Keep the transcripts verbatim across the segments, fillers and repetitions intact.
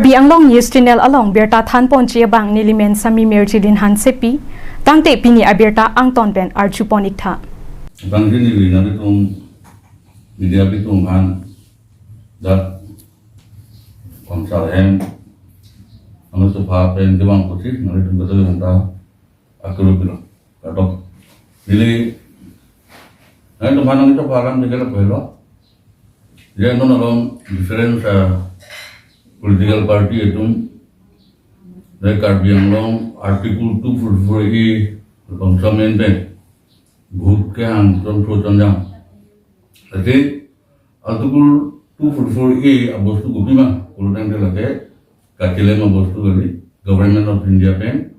Karbi Anglong News Channel along birta thanponji abang nelimen Sami Mirjilin Hansepi, tangte pini abirta angton pen arjupon iktha. Bangsi neli nanglitum media bitung aphan dak konsar hem, anu sofa pen kevang pusi nanglitum kata yang ta akuru pilo. Kadok. Neli nanglitum aphan nangli sofa alam dikela pelo. Jadi non along difference, ah, political party atum dari Karbi Anglong Article two forty-four A bangso amendment vote kehang chonpho chonjang. Jadi Article two forty-four A abostu kopima, kalau tangte lake kachelem abostu kali, Government of India pen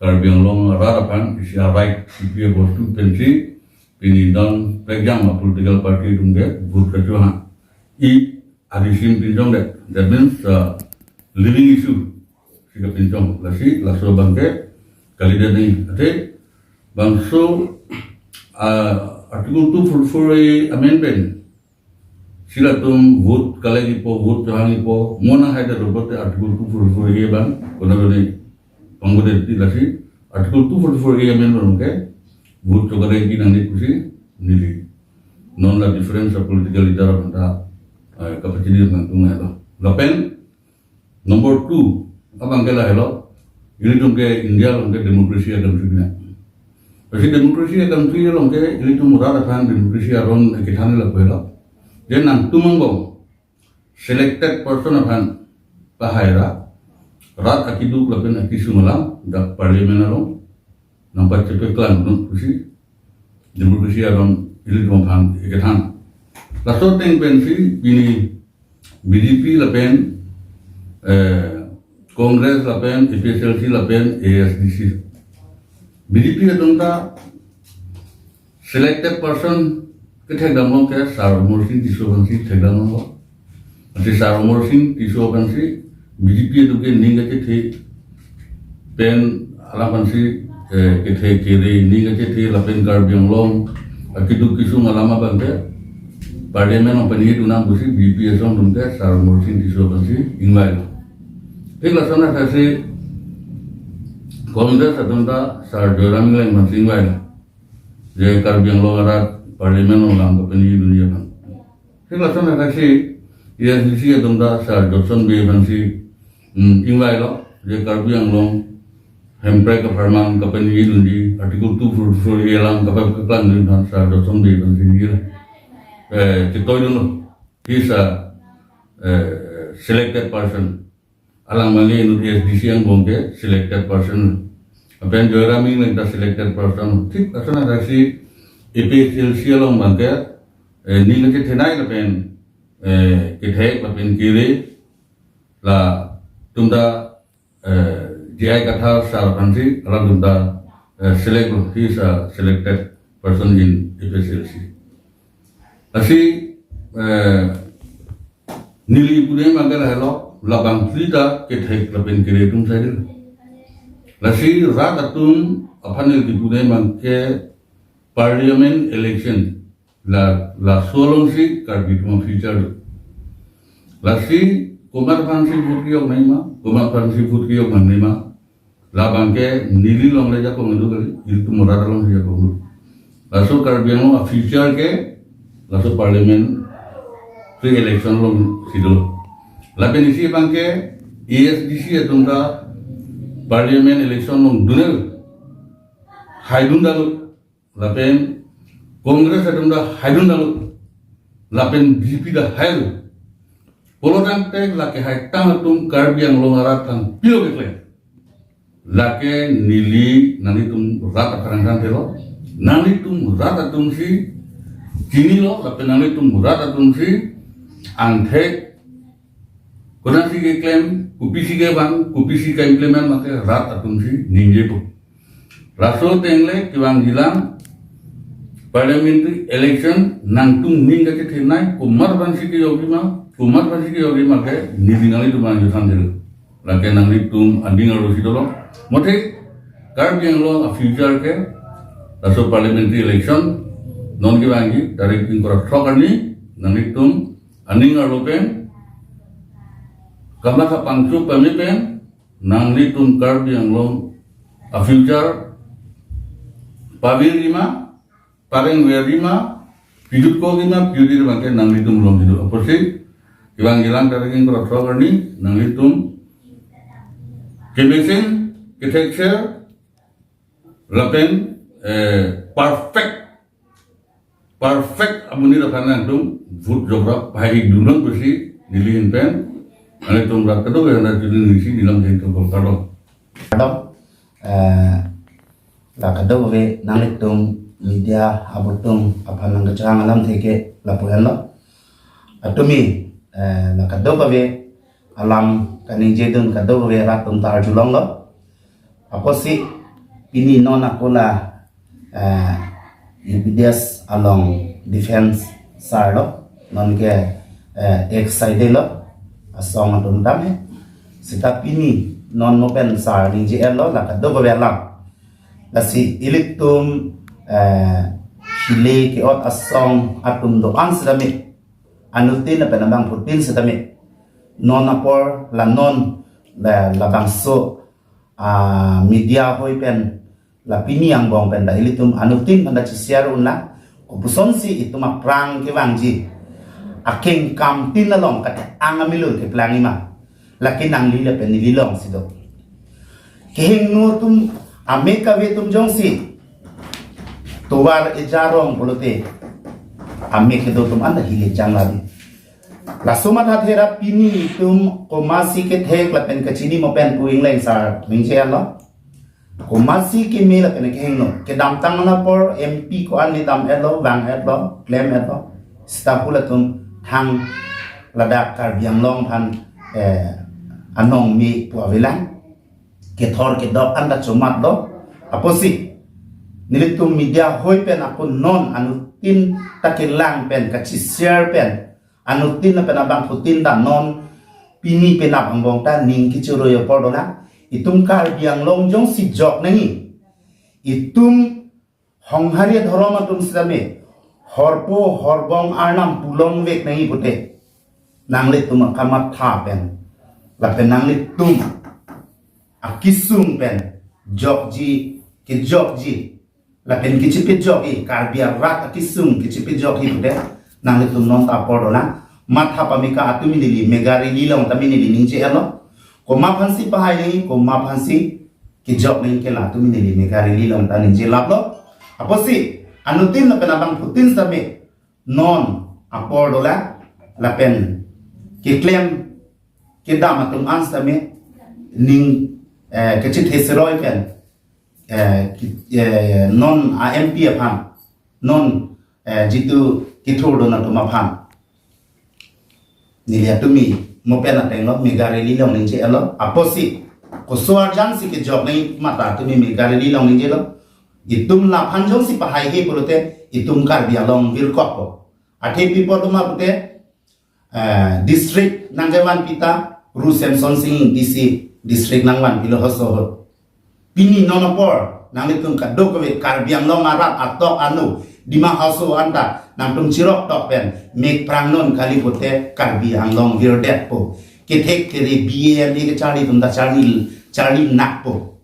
Karbi Anglong arat aphan isi a-right kipi abostu pensi pini don pekjam a-political party atum ke vote kachohang. I adisim pinjong det. That means, uh, living issue si kapinjong. Lasi laso abang ke kalidet nangji. Athe bangso, uh, Article two forty-four A amendment si latum vote kalek-ipo, vote chohang-ipo, mo nanghaida robote Article two forty-four A abang, kona koni pangbodet ti lasi, Article two forty-four A amendment ke, vote chokalek-i nangne pusi, neli. Non la difference a-political leader aphan ta, eh, kapachini nangtung na to. Lapen, number two, abang ke lahelo, ilitum ke India along ke democracy a-country na. Lasi democracy a-country along ke ilitum rat aphan democracy aron kethan lahelo. Then nangtum angbong selected person aphan pahai ra, rat akeduk lapen akesung alam dak parliament along nangpachepeklang non pusi democracy aron ilitum aphan kethan. Laso ateng pensi pini B J P lapen, eh, Congress lapen A P H L C lapen A S D C. B J P atum ta selected person kethekdam along ke Sir Amarsing Tisso aphansi thekdam along. Athe Sir Amarsing Tisso aphansi B J P atum ke ning kachethe pen alam aphansi, eh, kethe kere ning kachethe lapen Karbi Anglong akeduk kesung alam abang ke parliament along paningje dunang pusi B J P asong atum ke Sir Amarsing Tisso aphansi ingvai lo. Thik lason athasi Congress atum ta Sir Joyram Engleng aphansi ingvai lo. Je Karbi Anglong arat parliament along alam kapaningje dunji aphan. Thik lason athasi A S D C atum ta Sir Jotson Bey aphansi, hmm, ingvai lo, je Karbi Anglong hemprek apharman kapaningje dunji, Article two forty-four A alam kapaklang dunji aphan Sir Jotson Bey aphansi ningje lo. Eh, chetoidunlo. He is a, eh, selected person. Alang abang ke inut A S D C angbong ke selected person. Lapen Joyram Engleng ta selected person. Thik lason athasi A P H L C along abang ke, eh, ning kachethenei lapen, eh, kethek lapen kere latum ta, eh, J I Kathar sir aphansi latum ta, eh, select lo. He is a selected person in A P H L C. Lasi, eh, neli pu dei abang ke lahelo, labang phli ta kethek lapen kere atum saidelo. Lasi rat atum aphan neli pu dei abang ke parliament election la, laso alongsi Karbi atum future do. Lasi komat aphansi vote kejok nangjima, komat aphansi vote kejok nangjima, labang ke neli longle ajakong kedo kali, ilitum rat alongsi ajakong do. Laso Karbi Anglong a-future ke laso parliamentary election alongsi do. Lapen isi abang ke A S D C atum ta parliament election along dunel haidun dalo. Lapen Congress atum ta haidun dalo. Lapen B J P ta hailo. Pulo tangte lake haitang atum Karbi Anglong arat kangpilo keklem. Lake neli nanglitum rat aphan nangthanthelo. Nanglitum rat atumsi chinilo, lapen nanglitum rat atumsi angthek konatsi keklem, kopisi kevang, kopisi ke-implement mate rat atumsi ningjepo. Laso ateng le kevangjilang parliamentary election nangtum ning kachethenei, komat aphansi kejokjima, komat aphansi kejokjima ke neli nanglitum aphan juthan delo. Lake nanglitum aning arlosi dolo. Mothe Karbi Anglong a-future ke laso parliamentary election non kevangji tarik ingkoi ra throk arni nanglitum aning arlo pen Kamatha pangcho pame pen nanglitum Karbi Anglong a future pavirima, parengverima, pijut ko gima pijut abangke nanglitum long hidu apotsi, kevang kelang ta rengin kro thok arni nanglitum kemesen kethekser lapen eh, perfect perfect amonit aphan nangtum vote jokra pahai dun nang pusi neli ahin pen nanglitum rat kadokave nang judin nisi nilam jeng tum kardom. Kardom. Eh, la kadokave nanglitum media abutum aphan nangkacharang alamthe ke lapu-an lo. Atumi, eh, la kadokave alam kaningje dun kadokave rat atum ta arjulonglo. Apotsi pini non ako la eh, U B D S along defense sar lo, non ke eh, ex-I D lo, asong atum tame. Seta pini non mo pen sar ningje-et lo, la kadokave alam. Lasi ilitum eh, hile ke-ot asong atum do-an setame, anuttin lapen abangphutin setame, non apor la non la, labangso ah, media ahoi pen la pini angbong pen ta ilitum anuttin pen ta chisiar unla, kopusonsi itum aphrang kevangji akengkam tin along kate ang amilur keplang ima, lake nangli lapen neli longsi do. Kehingno atum, ame kave atum jongsi tovar ejarong pulote ame kedo atum anta hile chang labi. Laso matha thera pini itum komatsi kethek lapen kachini mo pen pu ingleng sar ningje-et lo. Komatsi keme lapen kehingno. Kedamtang apor M P ko-an ni dam-et lo, vang-et lo, klem-et lo. Seta pu latum thang ladak Karbi Anglong aphan eh, anong me pu avelang. Kethor kedok anta chomat lo. Apotsi nelitum media ahoi pen ako non anuttin ta kelang pen kachisiar pen anuttin lapen abangphutin ta non pini penap angbong ta ning kechoroi apor dolang. Itum Karbi Anglong jongsi jok nangji, itum Honghari adhorom atum setame horpo horbong arnam pulongvek nangji pute, nanglitum akamatha pen lapen nanglitum akisung pen jokji, kejokji lapen kechepejokji, Karbi arat akisung kechepejokji pute, nanglitum non ta apor dolang. Matha pameka atumi neli mega rally along tame neli ningje-et lo. Komat aphansi pahai nangji, komat aphansi kejok nangji ke la atumi neli mega rally along ta ningje lap lo. Apotsi anuttin lapen abangphutin setame non apor dolang, lapen keklem kedam atum an setame ning eh, kechethe seroi pen eh, ki- eh, non a M P aphan, non eh, jitu kethurdun atum aphan neli atumi mo pen ateng lo, mega rally along ningje-et lo. Apotsi koso arjansi kejok nangji matha atumi mega rally along ningje lo. Itum laphan jongsi pahaihe pulote itum Karbi Anglong virkok po. Athe pi apot ma pute eh, district nangkevanpi ta Ru Semson Sing Ingti si district nangvanpi lo, haso ahut. Pini non apor nanglitum kadokave Karbi Anglong arat atok anu Dima Hasao anta nangtum chirok tok pen mek prang non kali pute Karbi Anglong virdetpo. Kethek kere B A M A kecharli atum ta charli, charli nakpo.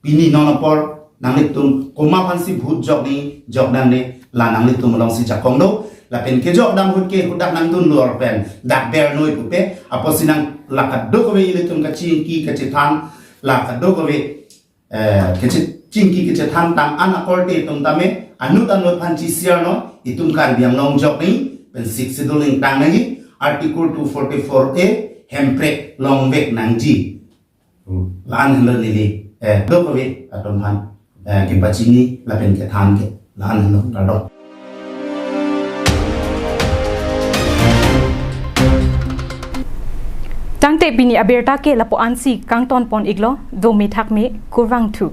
Pini non apor nanglitum komat aphansi vote jok nangji, jok nangne, la nanglitum alongsi jakong do. Lapen kejok dam ahut ke hadak nangdun lor pen dak bernoi pupe, apotsi nang la kadokave ilitum kachingki kachethan, la kadokave eh, kachingki kachethan tang an akorte atum tame anut anut aphan chisiar non, itum Karbi Anglong jok nangji pen Sixth Schedule ingtang nangji, Article two forty-four A hemprek longvek nangji. Hmm. La-an henlo neli eh, dokave atum aphan eh, kepachini lapen kethan ke la-an henlo, kardom. Tangte pini abirta ke lapu-ansi kangton pon iklo, dome thakme, kurvangthu.